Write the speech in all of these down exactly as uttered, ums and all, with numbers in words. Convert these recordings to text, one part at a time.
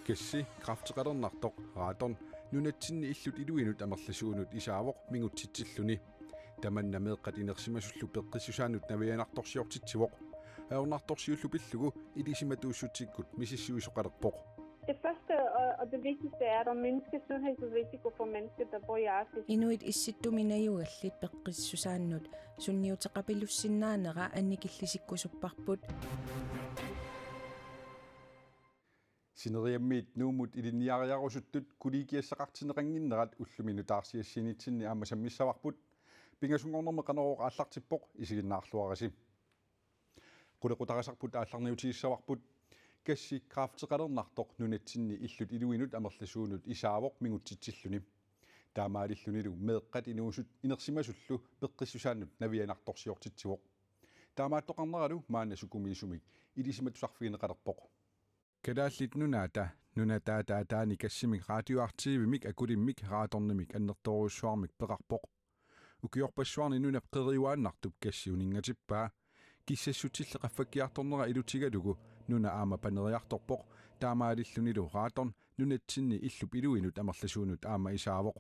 Gassi kræfteqalernartoq radon nunatsinni illut iluinut amerlasuunut isaavoq mingutsitsilluni. Tamanna meeqqat inersimasullu peqqissusaannut navianartorsiortitsivoq. Ajornartorsiullu pillugu ilisimatuussutsikkut misissuisoqalerpoq. Det første og, og det vigtigste er, at der mindskes sundhedsrisiko for mennesker, der bor i Arktis. Inuit issittumi najugallit peqqissusaannut sunniuteqapilussinnaanera annikillisikkusupparput. Sineriammiit Nuummut ilinniariarusuttut kollegiassaqartinneqannginnerat ullumi nutaarsiassiinitsinni aamma sammissavarput. Pingasunngornermi Qanorooq aallartippoq, isiginnaarluarisi. Qulequtarisarput aallarniutigissavarput. Gassi kræfteqalernartoq nunatsinni illut iluinut amerlasuunut isaavoq mingutsitsilluni. Taamaalillunilu meeqqat inuusut inersimasullu peqqissusaannut navianartorsiortitsivoq. Taamaattoqarneralu maanna sukumiisumik ilisimatusarfigineqalerpoq. Kalaallit Nunaata nunataata ataani gassimik radioaktivimik akulimmik radonimik annertoorujussuarmik peqarpoq. Ukiorpassuarni nunap qeriuaannartup gassi uninngatippaa. Kissassutsilli qaffakkiartornera ilutigalugu nuna aamma paneriartorpoq, taamaalillunilu radon nunatsinni illup iluinut amerlasuunut aamma isaavoq.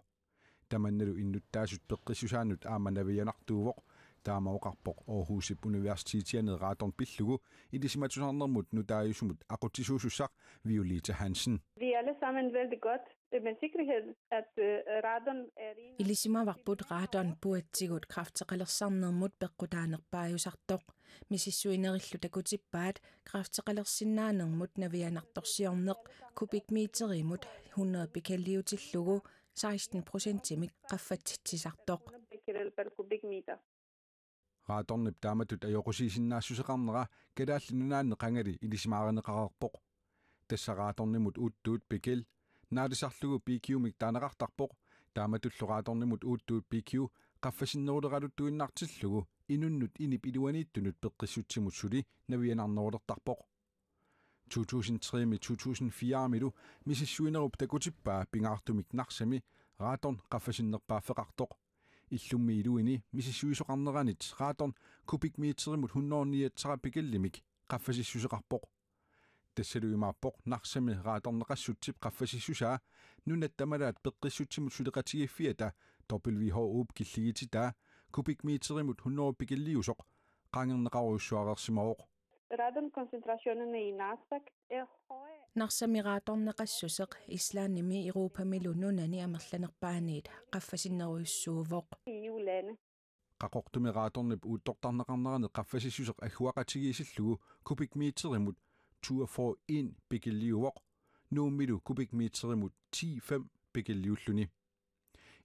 Tamannalu innuttaasut peqqissusaannut aamma navianartuuvoq. Taama oqarpoq Aarhusip Universitetiani radon pillugu ilisimatusarnermut nutaajusumut aqutsisuusussaq Violeta Hansen. Vi er alle sammen vældig godt med sikkerhed, at øh, radon er en... Ilisimavarput radon puatsigut kræfteqalersarnermut peqqutaanerpaajusartoq. Misissuinerillu takutippaat kræfteqalersinnaanermut navianartorsiorneq kubikmeterimut hundrede pikalliutillugu seksten procentimik qaffatsitsisartoq. Becquerel per kubikmeter. Radonip taamatut ajoqusiisinnaassuseqarnera Kalaallit Nunaanni qangali ilisimaarineqareerpoq. Tassa radonimut uuttuut becquerel naalisarlugu becquerelmik taaneqartarpoq. Taamatullu radonimut uuttuut becquerel qaffasinneruleraluttuinnartillugu inunnut inip iluaniittunut peqqissutsimut suli navianarnerulertarpoq. To tusind tre-mi to tusind fire-milu misissuinerup takutippaa pingaartumik Narsami radon qaffasinnerpaaffeqartoq. Illummi iluini misissuisoqarneranit radon kubikmeterimut hundrede niogtredive becquerelimik qaffasissuseqarpoq. Tassalu imaappoq Narsami radonneqassutsip qaffasissusaa nunat tamalaat peqqissutsimut suleqatigiiffiata W H O-p killigititaa kubikmeterimut hundrede becquereliusoq qaangerneqarujussuareersimavoq. Radonkoncentrationerne i Narsak er høje. Narsami radonneqassuseq Islandimi Europamilu nunani amerlanerpaaniit qaffasinnerujussuuvoq. E U-lande. Qaqortumi radonip uuttortarneqarnerani qaffasissuseq agguaqatigiissillugu kubikmeterimut toogfyrre en becquereliuvoq. Nuummilu kubikmeterimut ti fem becquereliulluni.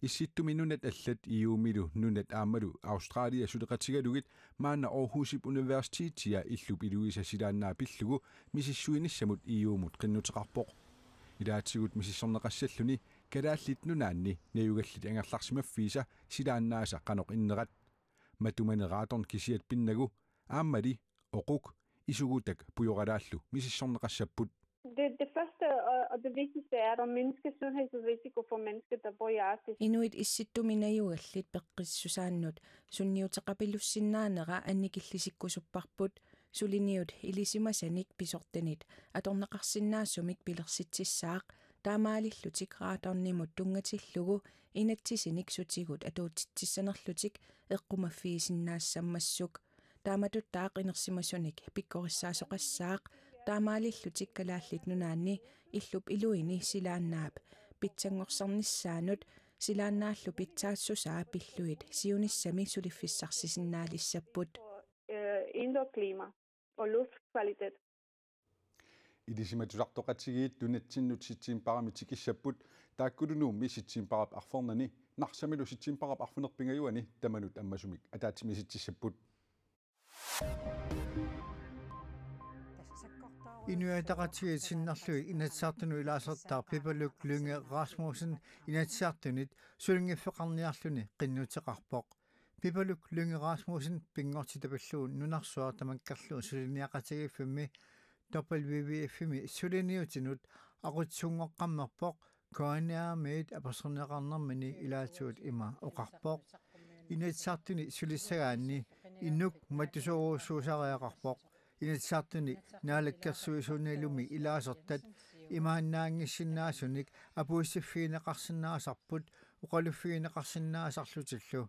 Issittumi nunat allat, E U-milu nunat aammalu Australia suleqatigalugit maanna Aarhusip Universitetia illup iluisa silaannaa pillugu misissuinissamut E U-mut qinnuteqarpoq. Ilaatigut misissorneqassalluni Kalaallit Nunaanni najugallit angerlarsimaffiisa silaannaasa qanoq innerat. Matumani radon kisiat pinnagu, aammali oquk isugutak pujoralaallu misissorneqassapput. Det, det første og, og det vigtigste er at mindske sundhedsrisiko for mennesker, der bor i Arktis. Inuit issittumi najugallit peqqissusaannut sunniuteqapilussinnaanera annikillisikkusupparput. Suliniut ilisimasanik pisortanit atorneqarsinnaasumik pilersitsissaaq, taamaalillutik radonimut tunngatillugu inatsisinik sutigut atuutitsissanerlutik eqqumaffigisinnaassammassuk. Taamatuttaaq inersimasunik pikkorissaasoqassaaq, taamaalillutik Kalaallit Nunaanni illup iluini silaannaap pitsanngorsarnissaanut silaannaallu pitsaassusaa pillugit siunissami suliffissarsisinnaalissapput. Øh, indoor klima og luftkvalitet. Ilisimatusartoqatigiit nunatsinnut septembarimi tikissapput, taakkulu Nuummi septembarip arfernanni, Narsamilu septembarip arfineq-pingajuanni tamanut ammasumik ataatsimiisitsissapput. Inuit Ataqatigiit sinnerlugit Inatsisartunut ilaasortaaq Pipaluk Lynge Rasmussen Inatsisartunit sulinngiffeqarniarluni qinnuteqarpoq. Pipaluk Lynge Rasmussen pinngortitaq pillugu nunarsuaq tamakkerlugu suliniaqatigiiffimmi W W F-imi suliniutinut aqutsisunngoqqammerpoq, K N R-miit apersorneqarnermini ilaatigut ima oqarpoq. Inatsisartuni sulissagaanni inuk mattusorujussuusariaqarpoq. Inatsisartuni naalakkersuisuunilumi ilaasortat imaannaanngissinnaasunik apuussiffigineqarsinnaasarput oqaluffigineqarsinnaasarlutillu.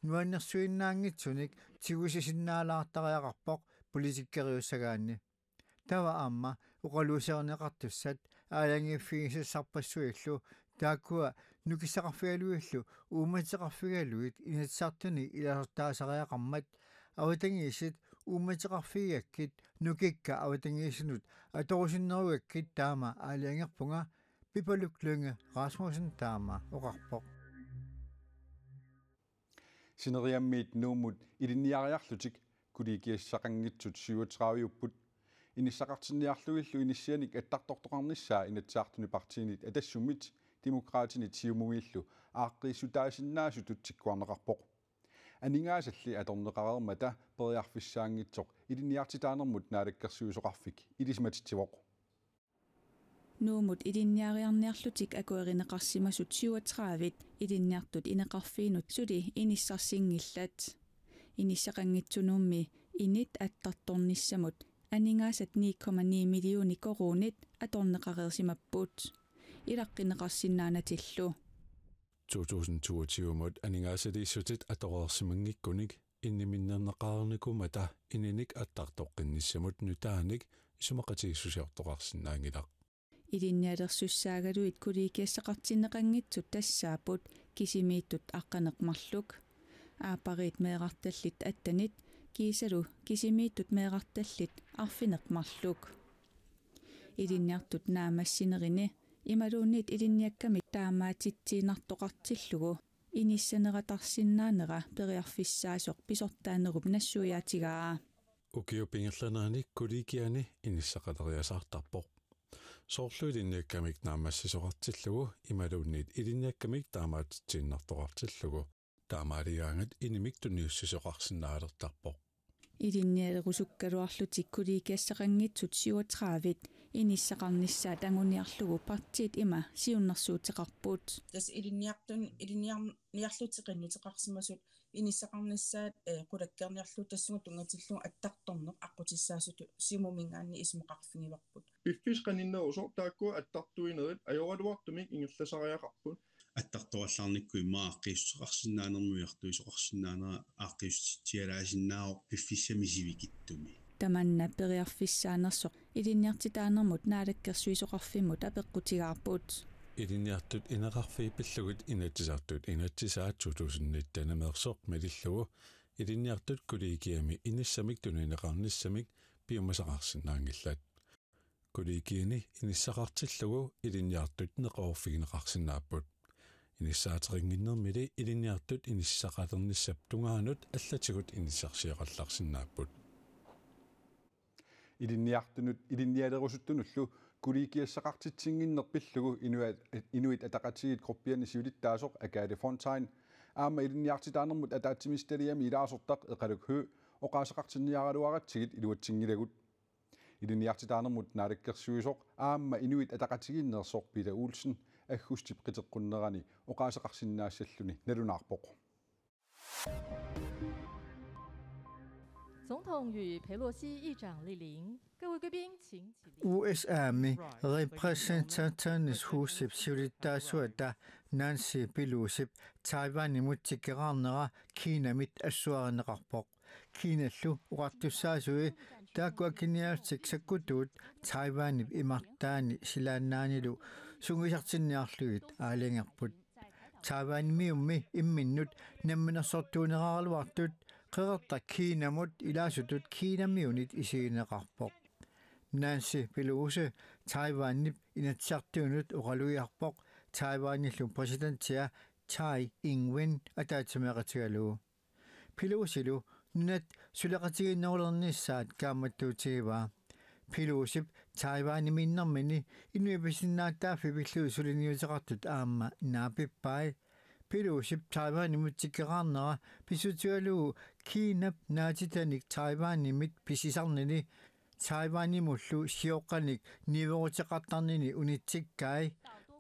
Nuannersuinnaanngitsunik tigusisinnaalaartariaqarpoq politikkeriussagaanni. Taava aamma oqaluuserineqartussat aalajangiiffigisassarpassuillu taakkua nukissaqarfigalugillu uummateqarfigalugit Inatsisartuni ilaasortaasariaqarmat avatangiisit uummateqarfigigakkit nukikka avatangiisinut atorusunnerugakkit taama aalajangerpunga, Pipaluk Lynge Rasmussen taama oqarpoq. Sineriammiit Nuummut ilinniariarlutik kollegiassaqanngitsut syvogtredive-upput. Inissaqartinniarlugillu inissianik attartortoqarnissaa Inatsisartuni partiinit Atassummit, Demokraatinit Siumumiillu aaqqiissutaasinnaasutut tikkuarneqarpoq. Aningaasalli atorneqareermata periarfissaanngitsoq Ilinniartitaanermut Naalakkersuisoqarfik ilisimatitsivoq. Nuummut ilinniariarniarlutik akuerineqarsimasut syvogtredive ilinniartut ineqarfiinut suli inissarsinngillat. Inissaqanngitsunummi init attartornissamut aningaasat ni komma ni millionit koruunit atorneqareersimapput ilaqqinneqarsinnaanatillu. To tusind toogtyve-mut aningaasaliissutit atoreersimanngikkunik inniminnerneqareernikuummata ininik attartoqqinnissamut nutaanik isumaqatigiissusiortoqarsinnaanngilaq. Ilinnialersussaagaluit kollegiassaqartinneqanngitsut tassaapput kisimiittut aqqaneq-marluk, aappariit meerartallit attenit kiisalu kisimiittut meerartallit arfineq-marluk. Ilinniartut naammassinerini imaluunniit ilinniakkamik taamaatitsiinnartoqartillugu inissaneqartarsinnaanera periarfissaasoq pisortaanerup nassuiaatigaa. Ukiup ingerlanerani kollegiani inissaqaleriasaartarpoq. Soorlu ilinniakkamik naammassisoqartillugu imaluunniit ilinniakkamik taamaatitsiinnartoqartillugu. Taamaaligaangat inimik tunniussisoqarsinnaalertarpoq. Ilinnialerusukkaluarlutik kollegiassaqanngitsut syvogtredive inissaqarnissaat anguniarlugu partiit ima siunnersuuteqarput. Tassa ilinniartun-, ilinniar-, niarlutik qinnuteqarsimasut inissaqarnissaat, eh, qulakkeerniarlugu tassunga tunngatillugu attartorneq aqqutissaasutut Siumuminngaanniit isumaqarfigivarput. Piffissaq qaninnerusoq taakku attartuinerit ajoraluartumik ingerlasariaqarput. Attartorallarnikkut immaqa aaqqiissuteqarsinnaanermut ujartuisoqarsinnaanera aaqqiissutitsialaasinnaavoq piffissami sivikitsumi. Tamanna periarfissaanersoq Ilinniartitaanermut Naalakkersuisoqarfimmut apeqqutigaarput. Ilinniartut ineqarfiit pillugit Inatsisartut inatsisaat to tusind nitten-imeersoq malillugu ilinniartut kollegiami inissamik tunineqarnissamik piumasaqarsinnaanngillat. Kollegiani inissaqartillugu ilinniartut neqeroorfigineqarsinnaapput. Inissaateqannginnermili ilinniartut inissaqalernissap tungaanut allatigut inissarsioqallarsinnaapput. Ilinniartunut ilinnialerusuttunullu kollegiassaqartitsinnginneq pillugu Inuit, Inuit Ataqatigiit gruppiani siulittaasoq Agathe Fontain aamma Ilinniartitaanermut ataatsimiititaliami ilaasortaq Eqaluk Høegh oqaaseqartinniaraluaratsigit iluatsinngilagut. Ilinniartitaanermut Naalakkersuisoq aamma Inuit Ataqatigiinneersoq Peter Olsen aggustip qiteqqunnerani oqaaseqarsinnaassalluni nalunaarpoq. 总统与佩洛西议长莅临，各位贵宾请起立。 U S A-mi repræsentanternes husip siulittaasuata Nancy Pelosip Taiwanimut tikeraarnera Kinamit assuarineqarpoq. Kinallu oqartussaasui taakku akiniaassuseq sakkutuut Taiwanip imartaani silaannaanilu sungiusartinniarlugit aalajangerput. Taiwanimiummi imminnut namminersortuuneraluartut qeqertaq Kinamut ilaasutut Kinamiunit isigineqarpoq. Nancy Pelosi Taiwanip Inatsisartunut oqalugiarpoq Taiwanillu præsidentia Tsai Ing-wen ataatsimeeqatigalugu. Pelosilu nunat suleqatigiinnerulernissaat kaammattuutigivaa. Pelosip Taiwanimiinnermini inuit pisinnaatitaaffii pillugit suliniuteqartut aamma naapippai. Pelosip Taiwanimut tikeraarnera pissutigalugu Kinap naatitanik Taiwanimit pisisarnini Taiwanimullu sioqqanik niueruteqartarnini unitsikkai.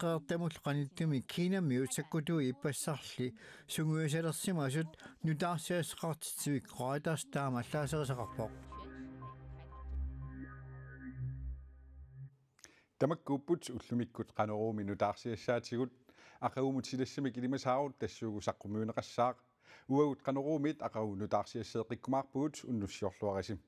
Qeqertamullu qanittumi Kinamiut sakkutuut ippassarli sungiusalersimasut nutaarsiassaqartitsivik Reuters taama allaaserisaqarpoq. Tamakkuupput ullumikkut Qanoruumi nutaarsiassaatigut. Aqagumut silassamik ilimasaarut tassuugu saqqummiunneqassaaq. Uagut Qanoruumiit aqagu nutaarsiasseeqqikkumaarpugut, unnussiorluarisi.